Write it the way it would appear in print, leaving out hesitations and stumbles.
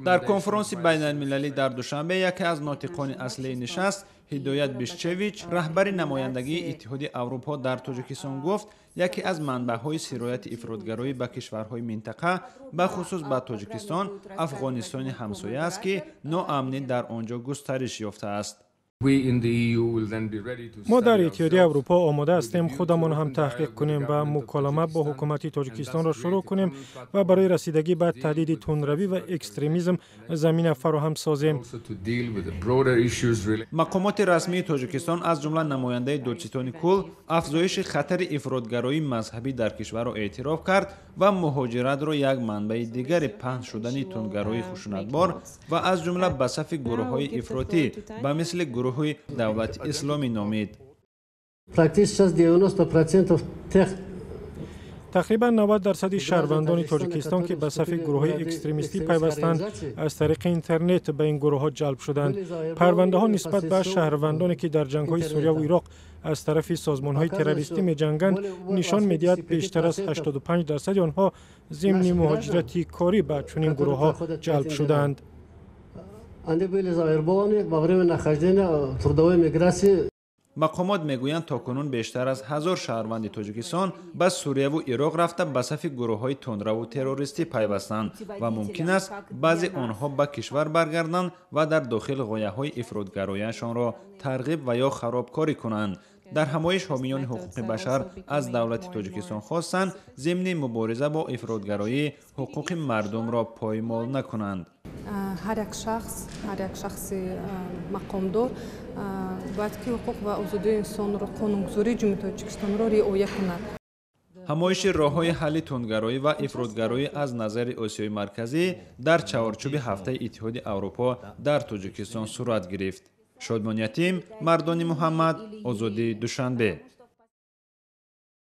Дар конфронси байналмилалӣ дар Душанбе яке аз нотиқони аслии нишаст, Ҳидоят Бишчевич, раҳбари намояндагии Иттиҳоди Аврупо дар Тоҷикистон гуфт, яке аз манбаъҳои сирояти ифротгароӣ ба кишварҳои минтақа, бахусус ба Тоҷикистон, Афғонистони ҳамсоя аст, ки ноамнӣ дар он ҷо густариш ёфтааст. Мо дар Иттиҳодияи Аврупо омода ҳастем худамон ҳам таҳқиқ кунем ва муколама бо ҳукумати Тоҷикистонро шурӯъ кунем ва барои расидагӣ ба таҳдиди тундравӣ ва экстремизм замина фароҳам созем. Мақомоти расмии Тоҷикистон, аз ҷумла намояндаи додситони кул, афзоиши хатари ифротгароии мазҳабӣ дар кишварро эътироф кард ва муҳоҷиратро як манбаи дигари паҳн шудани тундгароии хушунатбор ва аз ҷумла ба сафи гурӯҳҳои ифротӣ ба мисли гурӯҳи Давлати Исломӣ номид. Практически 90% тех Тақрибан 90 дарсади шаҳрвандони Тоҷикистон, ки ба сафи гурӯҳҳои экстремистӣ пайвастанд, аз тариқи интернет ба ин гурӯҳҳо ҷалб шуданд. Парвандаҳо нисбат ба шаҳрвандоне, ки дар ҷангҳои Сурияву Ироқ аз тарафи созмонҳои террористӣ меҷанганд, нишон медиҳад, бештар аз 85 дарсади онҳо зимни муҳоҷирати корӣ ба чунин гурӯҳҳо ҷалб шуданд. Они были завербованы во время нахождения в трудовой миграции. Мақомот мегӯянд, то кунун бештар аз 1000 шаҳрванди Тоҷикистон ба Сурияву Ироқ рафта, ба сафи гурӯҳҳои тундраву террористӣ пайвастанд ва мумкин аст, баъзе онҳо ба кишвар баргарданд ва дар дохил ғояҳои ифротгарояшонро тарғиб ва ё харобкорӣ кунанд. Дар ҳамоиш ҳомиёни ҳуқуқи башар аз давлати Тоҷикистон хостанд, зимни мубориза бо ифротгароӣ ҳуқуқи мардумро поймол накунанд. Ҳар як шахс, ҳар як шахси мақомдор бояд ки ҳуқуқ ва озодии инсонро, қонунгузории Ҷумҳурии Тоҷикистонро риоя кунад. Ҳамоиши роҳҳои ҳалли тундгароӣ ва ифротгароӣ аз назари Осиёи Марказӣ дар чаҳорчӯби Ҳафтаи Иттиҳоди Аврупо дар Тоҷикистон сурат гирифт. Шодмон Ятим, Мардони Муҳаммад, Озодӣ, Душанбе.